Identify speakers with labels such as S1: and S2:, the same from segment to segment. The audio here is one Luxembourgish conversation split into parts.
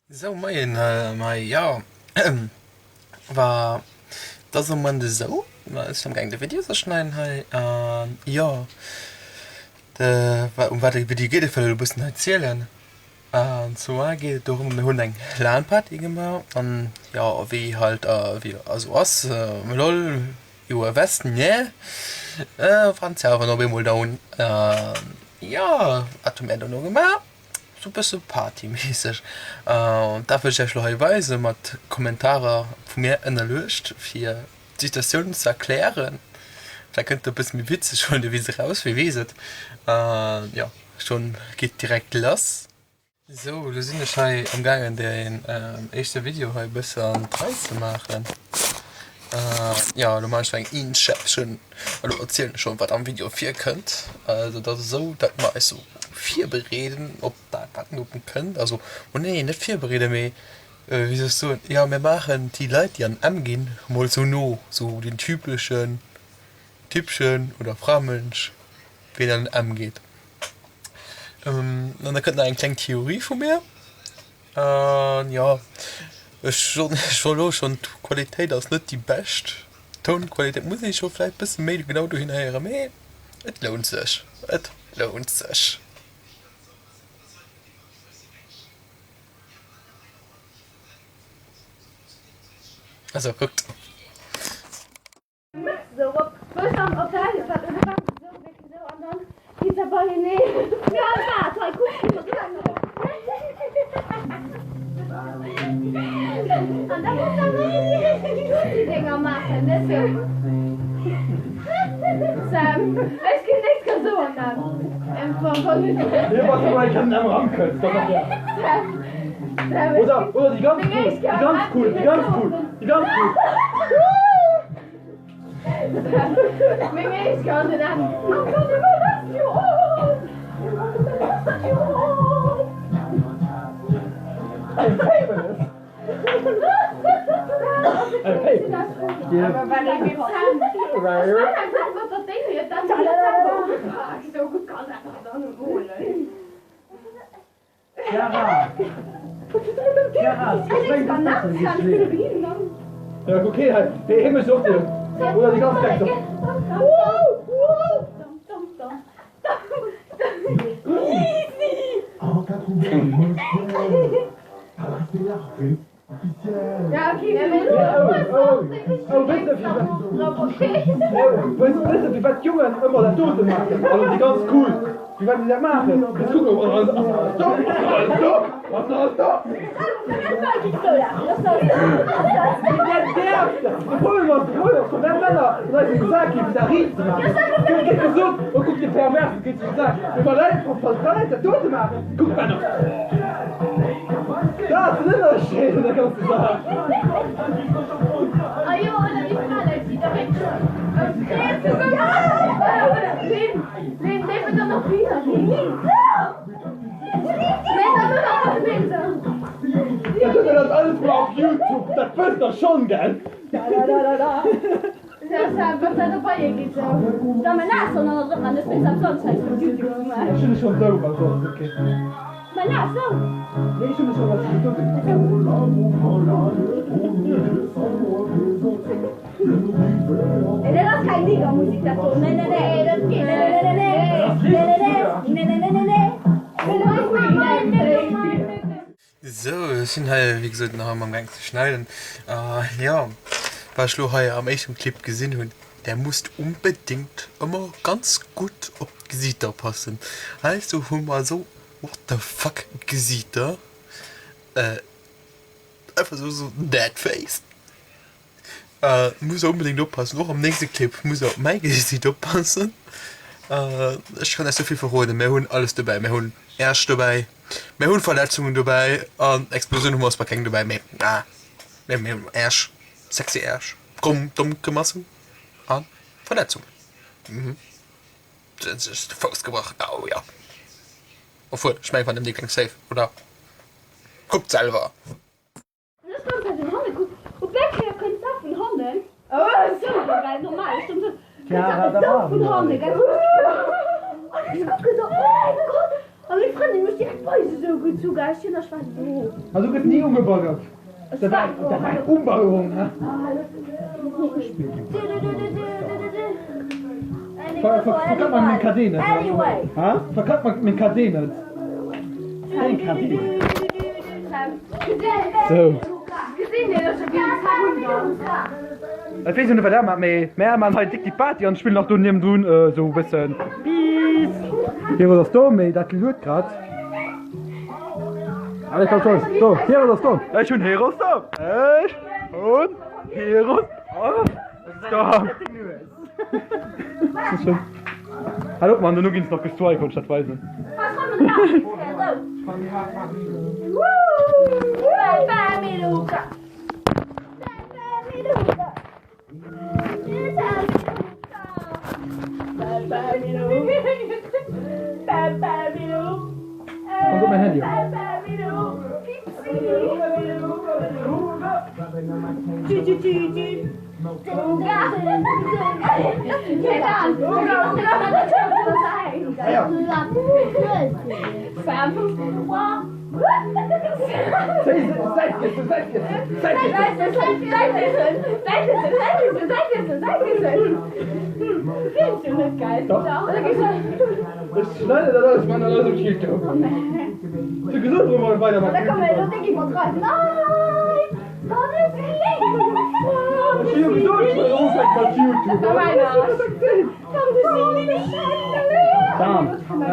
S1: Sou moien hei jo war et ass am Moment esou ech sinn am gaang de Video ze schneiden hei an jo de ëm wat de Video geet ech wëll elo e bëssen hei zielen an zwar geet et dorëm mir hunn eng LAN Party gemaach an jo wéi halt wéi esou ass lol you west ne waren d'Serveren op eemol down jo wat hu mär dono gemaach. Sou bësse partyméisseg. An dat wëll ech iech lo hei weisen, mat Kommentarer vu mir ënnerluecht, fir d'Situatioun ze erklären. Vläicht kënnt et e bësse méi witzeg huelen de Witz eraus, wie weess et. An jo, schonn geet direkt lass. Sou, lo sinn ech hei am gaangen deen éischte Video hei e bësse an d'Rei ze maachen. Jo, lo maachen ech eng Inception. Elo erzielen ech schonn wat am Video virkënnt. Also et ass esou dat mer eis sou virbereeden op dat wat no kënnt. Also oh nee net virbereeden mee wéi soll ech soen, jo mir maachen déi Leit déi an M ginn mol sou no, sou den typeschen Typchen oder Framënsch ween an M geet. An da kënnt nach eng kleng Theorie vu mir. An jo, ech soen iech scho elo schonn, d'Qualitéit ass net déi bescht. D'Tounqualitéit muss ee scho vläicht bësse méi genau dohin héieren, mee et lount sech, et lount sech. Also kuckt. Sou, ech sinn hei wéi gesot nach ëmmer am gaang ze schneiden. Jo, wat ech lo hei am éischten Clip gesinn hunn, där musst unbedingt ëmmer ganz gutt op d'Gesiiter oppassen. Heiansdo hu mer esou what the fuck Gesiiter, einfach esou esou dead face. Muss der unbedingt oppassen, och am nächste Clip muss der op mäi Gesiit oppassen. Ech kann iech souvill verroden, mir hunn alles dobäi, mir hunn Äersch dobäi, mir hunn Verletzungen dobäi an Explosioun hu mer zwar keng dobäi, mee mir hunn Äersch, sexy Äersch, kromm, domm Grimassen a Verletzungen. Sech de Fouss gebrach, oh jo. Obwuel, ech mengen, et war nëmmen déi kleng Safe, oder? Kuckt selwer!
S2: A meng Frëndin mech direkt bei se sou gutt zugehecht hunn a ech war sou.
S3: Also du gëss ni ugebaggert. Dat war dat war eng Umbaggerung, he? Verkapp mer meng KD net, he? Verkapp mer meng KD net. Deng KD. Sou. Ech weess jo net wat der maacht, mee mär maan hei déck déi Party an spillen nach do niewendrun esou e bëssen Peace. Heroes ass do, mee dat lued grad. Allez, komm, komm, do, Heroes ass do. Ech hunn Heroes do. Ech hunn Heroes do. Hal op, Mann, dono ginn se nach gestrike, wollt ech dat weisen. Pass op mäin Handy op.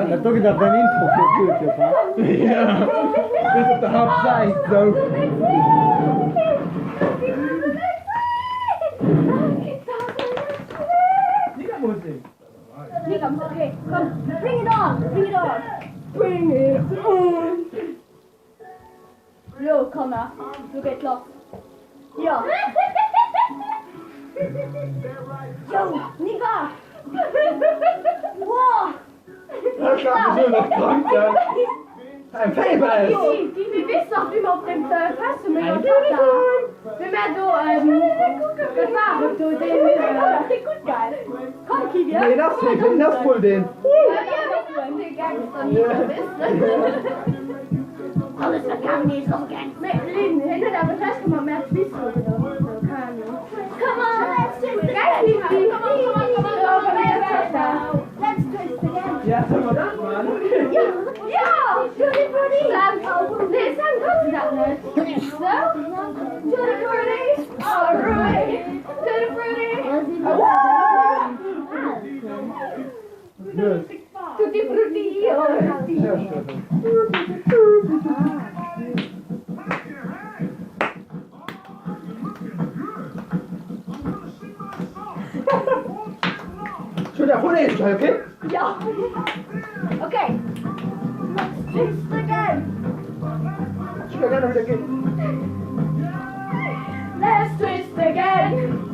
S3: Dat do gëtt awer däin Intro fir op Youtube, ha? Bis op der Haaptsäit, sou.
S2: Lo Kanner, lo geet lass! Jo! Yo, Nigga! Woah!
S3: Ech war sou nach krank, gell? Ein Faible!
S2: Mir weess nach wéi mer op dem Fest vu menger Tatta, wéi mär do, dat war et do, deen, komm Kiwi,
S3: Nee, en ass deen, en ass wuel deen.
S2: Tutti frutti
S3: Julia, hol eescht hei, okay?
S2: Ja. Okay. Let's twist again.
S3: Julia, gerne wieder gehen.
S2: Let's twist again.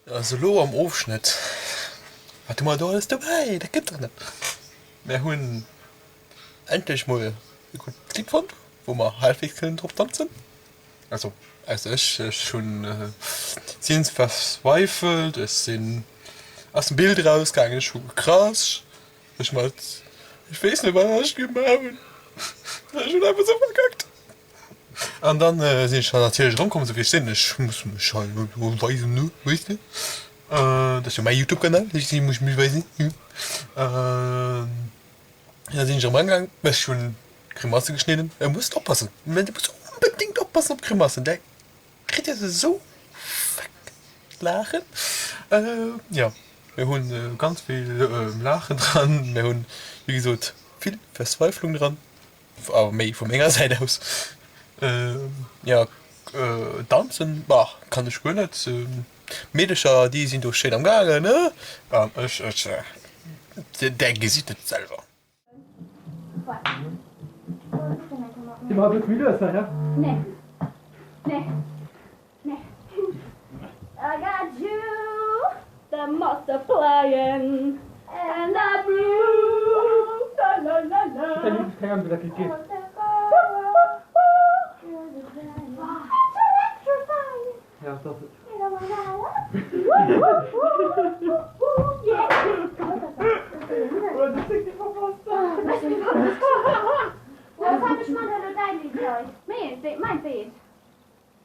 S1: Also elo am Ofschnëtt, wat hu mer do alles dobäi? Dat gëtt dach net! Mär hunn endlech mol e gutt Lidd fonnt, wou mer halbwegs kënnen drop danzen. Also ausser ech, ech hunn sinn verzweifelt, ech sinn aus dem Bild erausgaangen, ech hu gekrasch, ech mat, ech weess net wat ech gemaach hunn, ech hunn einfach sou verkackt. An dann sinn ech natierlech erëmkomm, esou wéi ech sinn. Ech muss mech hei elo weisen, ne, weess de. Dat ass jo mäi Youtube-Kanal, ech muss mech weisen. Da sinn ech erëm eragaang, ech hunn Grimasse geschnidden. E musst oppassen, mä dir musst onbedéngt oppassen op d'Grimassen, da kritt dir se esou feck laachen. Jo, mir hunn ganz vill Laachen dran, mir hunn, wéi gesot, vill Verzweiflung dran. Awer méi vu menger Säit aus. Jo, danzen, bah, kann ech guer net. D'Meedecher, déi sinn do schéin am gaangen, ne? An ech, ech, där gesitt et selwer.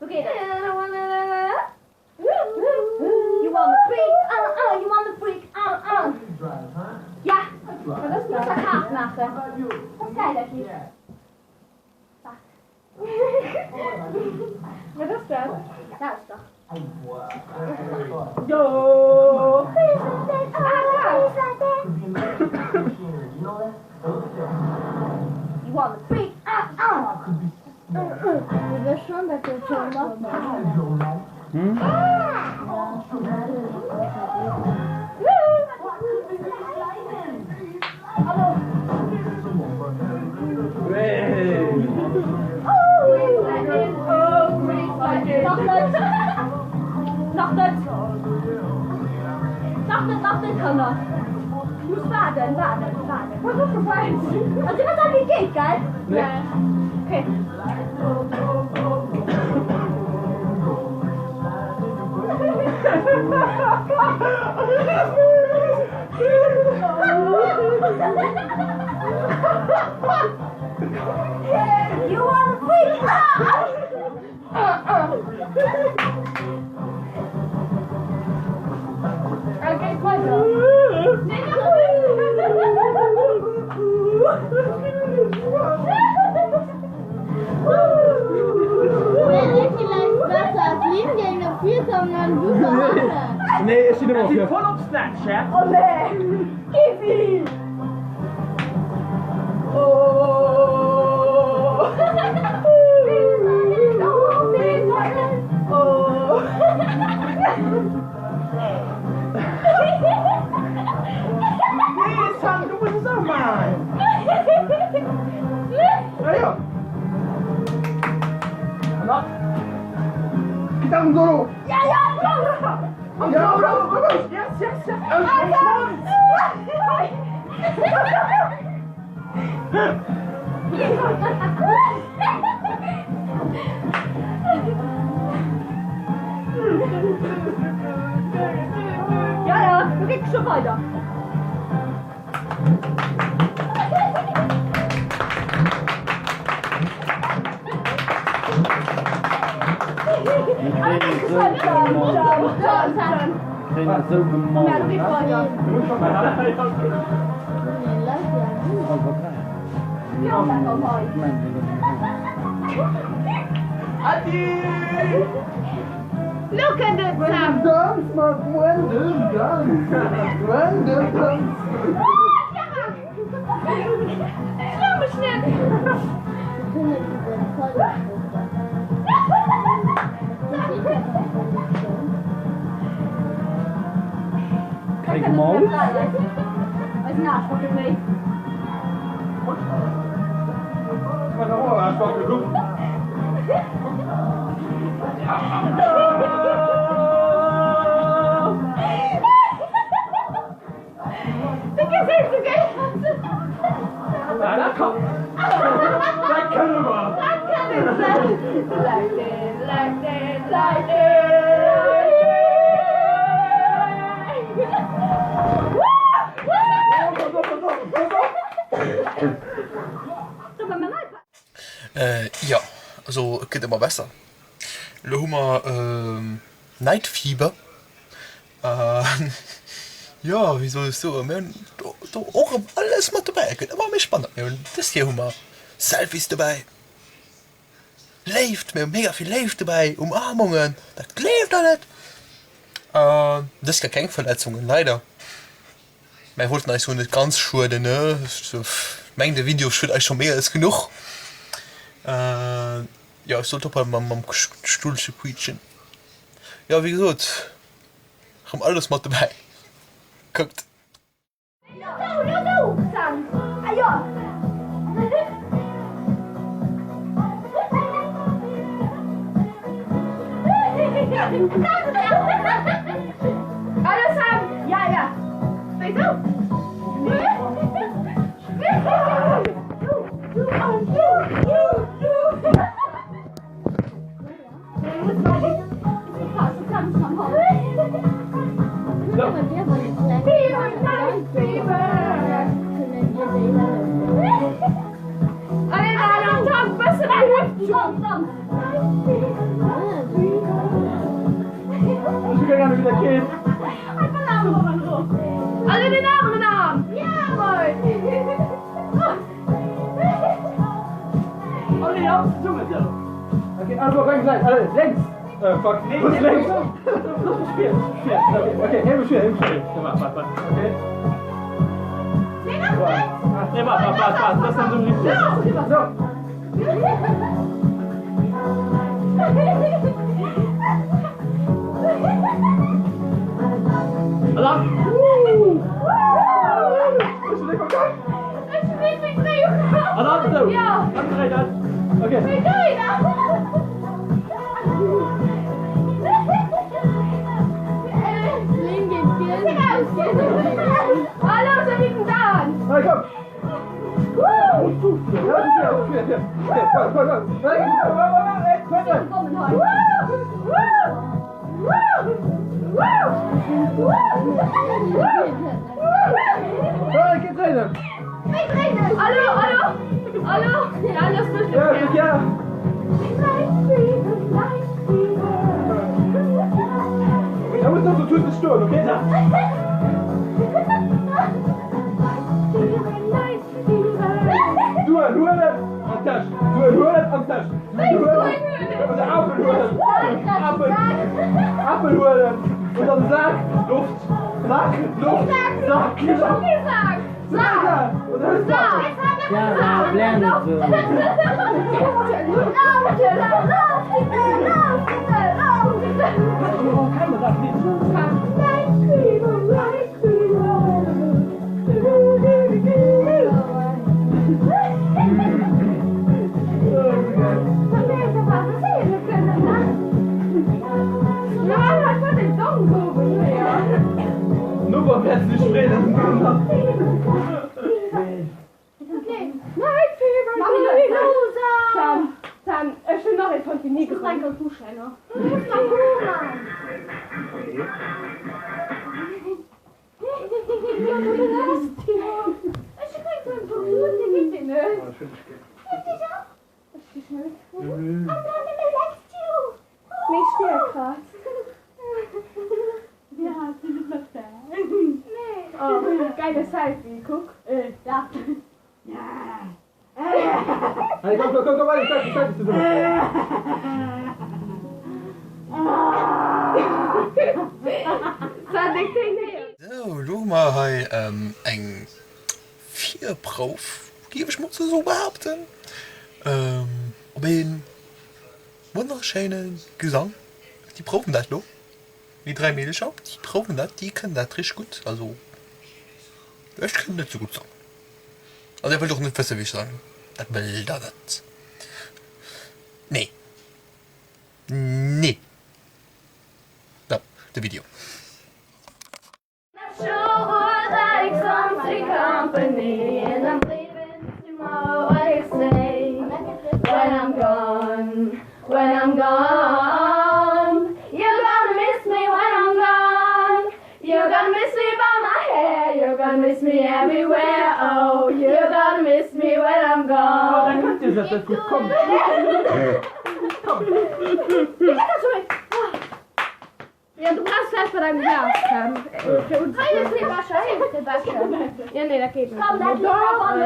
S2: Wou geet et? You wanna freak, uh uh, you wanna freak, uh uh. Ja, dat muss der Kaart maachen. Dat ass gäil, dat Lidd. Waart. Wat ass dat? Lauschter. Jo! You wanna freak, uh uh.
S3: Keng Maus?
S1: Jo, also et gëtt ëmmer besser. Elo hu mer Night Fever. Jo, wéi soll ech soen, mir hunn do och erëm alles mat dobäi. Et gëtt ëmmer méi spannend. Mir hunn dës Kéier hu mer Selfies dobäi, Léift, mir hu mega vill Léift dobäi, Umarmungen, dat gleeft der net. An dës Kéier keng Verletzungen, leider. Mär wollten eis jo net ganz schueden, ne? Ech mengen de Video schued eis scho méi als genuch. Jo, ech sollt ophale mam Stull ze quiitschen. Jo, wéi gesot, rëm alles mat dobäi. Kuckt. Sou, elo hu mer hei eng. Virprouf, géif ech mol esou behaapten, op ee wonnerschéine Gesang. Déi prouwen dat lo, déi 3 Meedecher, déi prouwen dat, déi kënnen dat richteg gutt. Also ech kënn net sou gutt sangen. An dir wëllt och net wësse wéi ech sangen, dat wëllt der net. Nee, nee. Sou, de Video.
S2: Jo, du brauchs vläicht bei deinem Glas Hei ass dee Becher, hei ass dee Becher. Jo, nee, dat geet net.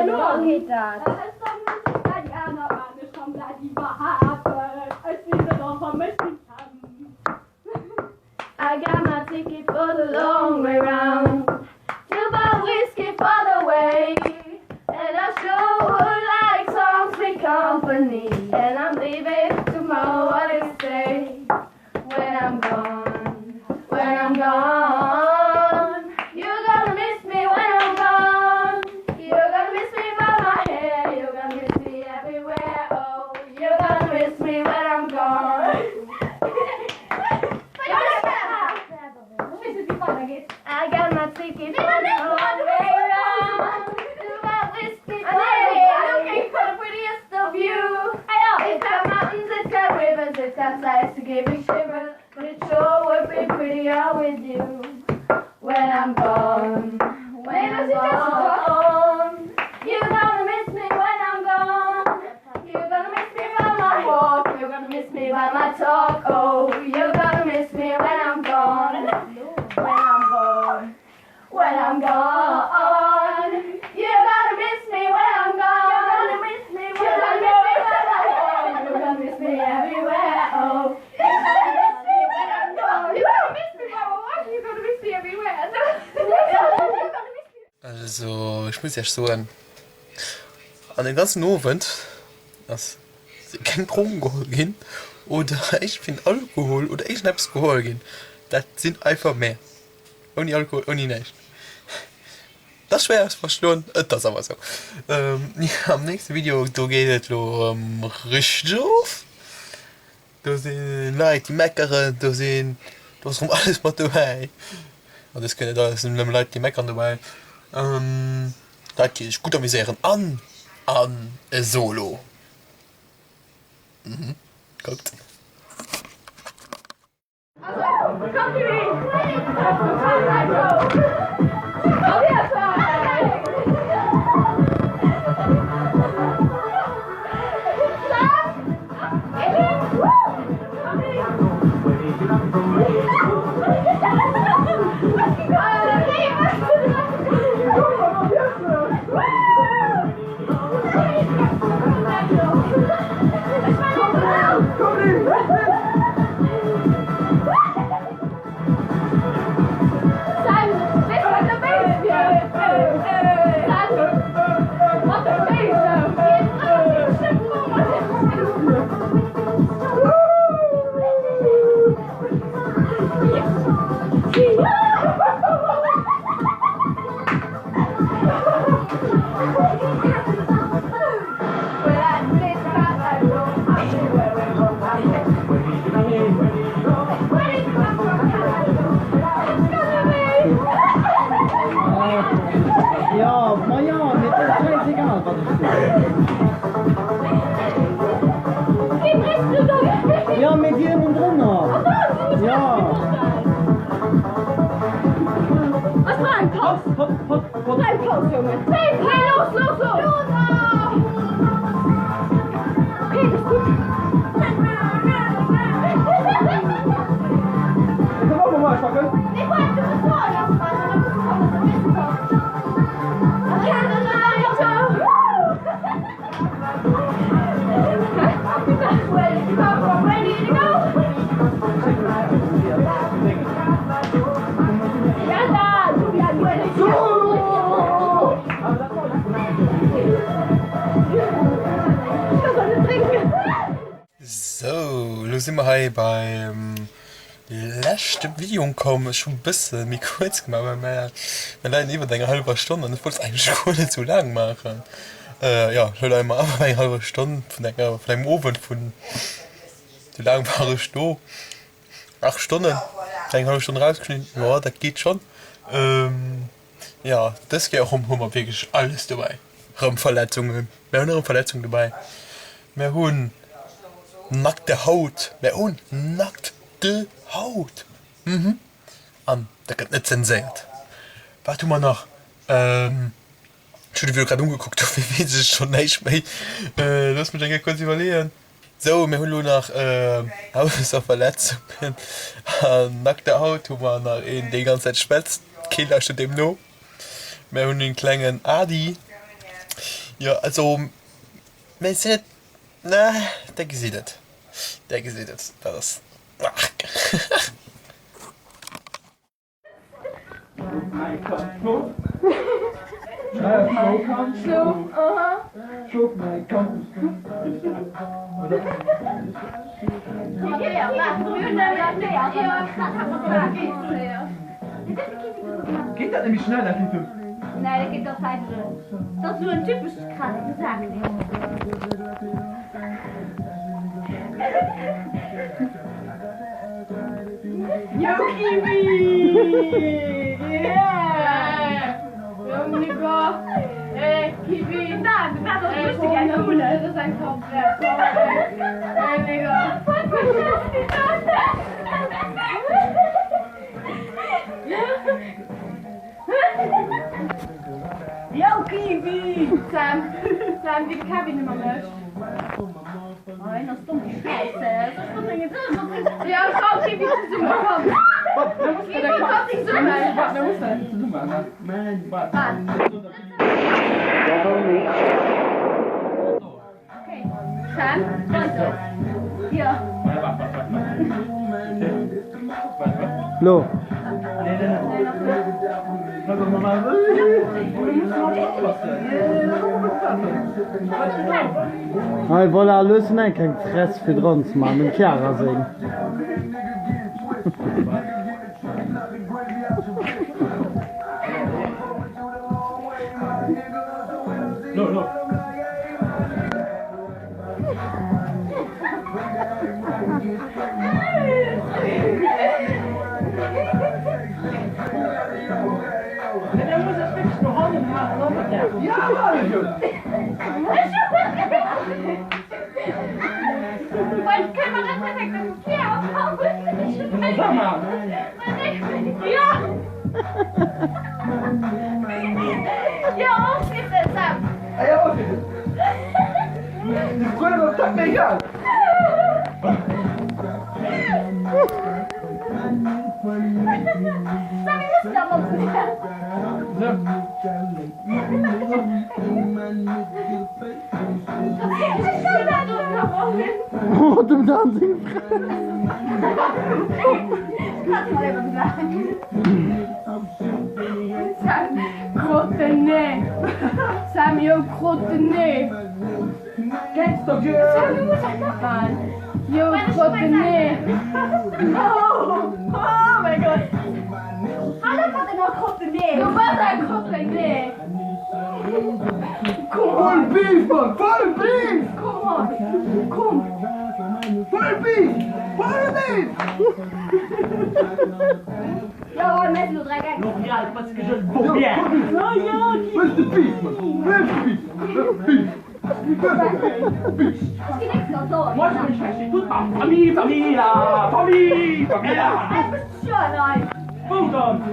S2: Elo geet dat. I got my ticket for the long way round To buy whiskey for the way And I sure would like some sweet company And I'm leaving tomorrow, what do you say? When I'm gone, when I'm gone You're gonna miss me when I'm gone You're gonna miss me by my hair You're gonna miss me everywhere Oh, you're gonna miss me when I'm gone I got my ticket for the long way round To buy whiskey for the way For the prettiest of you It's got mountains, it's got rivers, it's got sights to give me shivers But it sure would be prettier with you When I'm gone, when I'm gone You're gonna miss me when I'm gone You're gonna miss me by my walk You're gonna miss me by my talk Oh, you're gonna miss me when I'm gone When I'm gone When I'm gone You're gonna miss me when I'm gone You're gonna miss me when I'm gone You're gonna miss me everywhere Oh, you're gonna miss me when I'm gone You're gonna miss me by my walk You're gonna miss me everywhere You're gonna miss me
S1: Also ech muss iech soen, an dem ganzen Owend ass keng Drogen geholl ginn oder iergendwéi Alkohol oder iergendeppes geholl ginn. Dat sinn einfach mär. Ouni Alkohol, ouni näischt. Dat ass schwéier ze verstoen, et ass awer esou. Am nächste Video, do geet et elo erëm richteg of. Do si Leit, déi meckeren, do sinn, do ass erëm alles mat dobäi. An dës Kéier net alles, et sinn nëmme Leit, déi meckeren dobäi. Leit, déi sech gutt amuséieren an an e Solo. Kuckt. mer hei beim leschte Video ukomm. Ech hu bësse méi kuerz gemaach, well mer mir leien iwwert enger hallwer Stonn an ech wollt et eigentlech guer net sou laang maachen. Jo, elo leie mer awer bei enger hallwer Stonn vun enger vun engem Owend vun, wéi laang war ech do? 8 Stonnen, eng hallef Stonn erausgeschnidden, jo dat geet schonn. Jo, dës Kéier erëm hu mer wierklech alles dobäi. Rëm Verletzungen, mir hunn erëm Verletzungen dobäi, mir hunn nackte Haut, mir hunn nackte Haut, mhm, an dat gëtt net zenséiert. Wat hu mer nach? Ech hunn de Video grad ugekuckt, dofir weess ech schonn näischt méi. Looss mech eng Kéier kuerz iwwerleeën. Sou, mir hunn elo nach ausser Verletzungen an nackter Haut hu mer nach een, dee ganz Zäit schwätzt. Kee lauschtert deem no. Mir hunn een klengen Adi. Jo, also mir sinn net, na, der gesitt et, der gesitt et, dat ass.
S3: Geet dat net méi schnell dat Lidd?
S2: Yo Kiwi! Yeah! Yo Nigga! Hey Kiwi! Dat ass eng Komplett! Hey Nigga! Yo Kiwi! Sam, Sam, wéi de Kevin ëmmer mécht.
S3: Lo. Hei voilà, elo hues du nach eng kleng Fress fir dran ze man, dem Chiara seng. Oh, dem Dan seng Fress. Voll Beef, Mann! Voll Beef! Voll Beef! Voll Beef! Where's the beef, man? Where's the beef? Beef! Beef!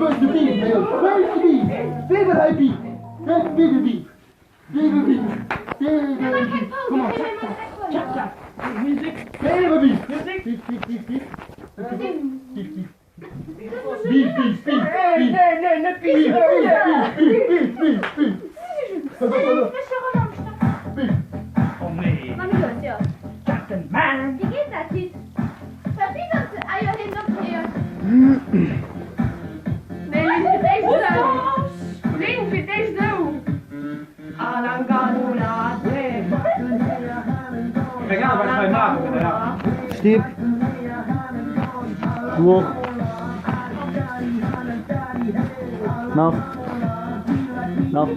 S3: Where's the beef, man? Where's the beef? Where the beef? Where's the beef? Where the beef? Where the beef? Come on. Where the beef? Beef, beef, beef, beef. Beef, beef. Beef, beef, beef, beef. Beef, beef, beef, beef, beef, beef. Steve. Du och. Nach. Nach.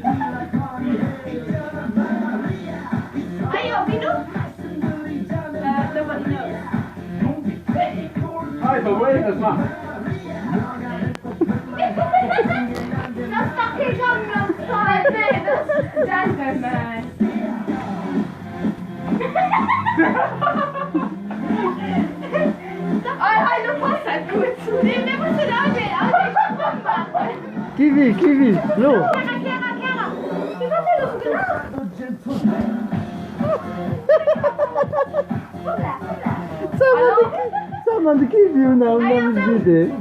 S3: Kiwi, Kiwi, lo! Sag mal de Kiwi un an Idee.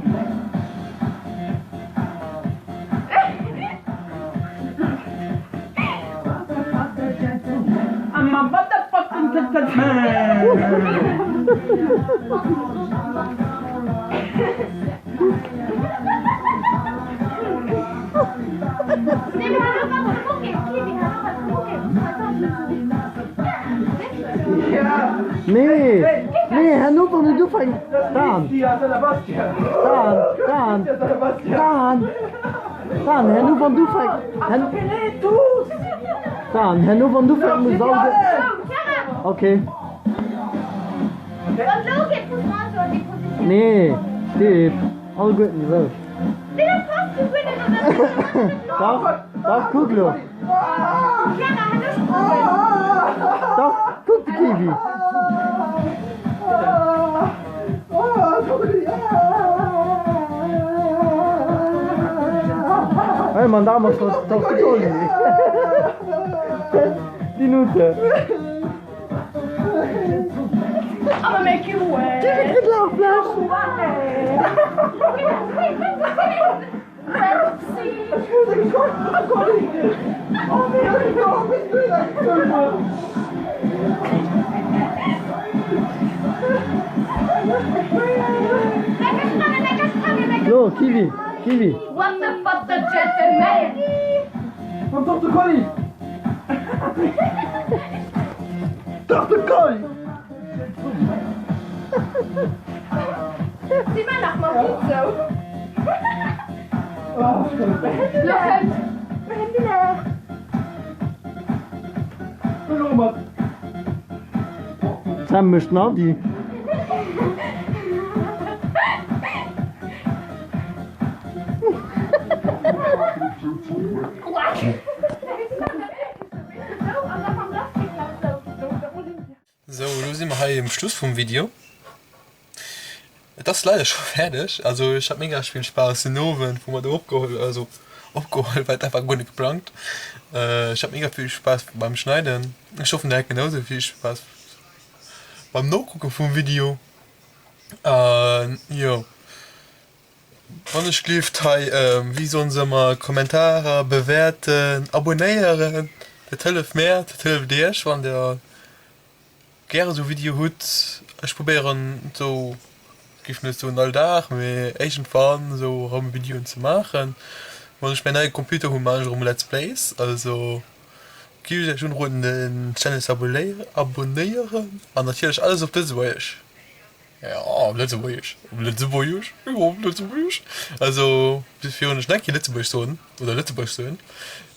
S3: Nee, nee, herno wann et ufänkt, Dan, Dan, Dan, Dan, Dan, herno wann et ufänkt, Dan, herno wann et ufänkt muss all de, okay. Nee, Steve, alleguerten esou. Dach, dach, kuck elo. Dach, kuck de Kiwi. Hey, man, da muss doch Torticolli. Déi Noute. Kiwi kritt Laachfläsch. Lo, Kiwi, Kiwi. D'Sam mécht den Adi.
S1: Sou, elo si mer hei um Schluss vum Video. Et ass leider scho fäerdeg. Also ech hat mega vill Spaass den Owend wou mer do opgeholl, also opgeholl war et einfach guer net geplangt. Ech hat mega vill Spaass beim Schneiden. Ech hoffen der hat genau sou vill Spaass beim Nokucke vum Video. An jo. Wann ech gleeft hei, wéi soen se ëmmer, Kommentarer, bewäerten, abonéieren, dat hëlleft mär, dat hëlleft iech wann der gäre sou Video hutt. Ech probéieren sou, géif net soen all Dag, mee iergendwann sou erëm Videoen ze maachen. Wann ech mäin neie Computer hunn, maachen ech erëm Let's Plays, also géif ech iech unroden den Channel ze abonéieren an natierlech alles op Lëtzebuergesch. Jo, op Lëtzebuergesch. Op Lëtzebuergesch? Jo, op Lëtzebuergesch. Also, virun ech nach eng Kéier Lëtzebuergesch soen, oder Lëtzebuerg soen,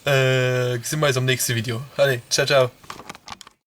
S1: gesi mer eis am nächste Video. Allez, ciao, ciao!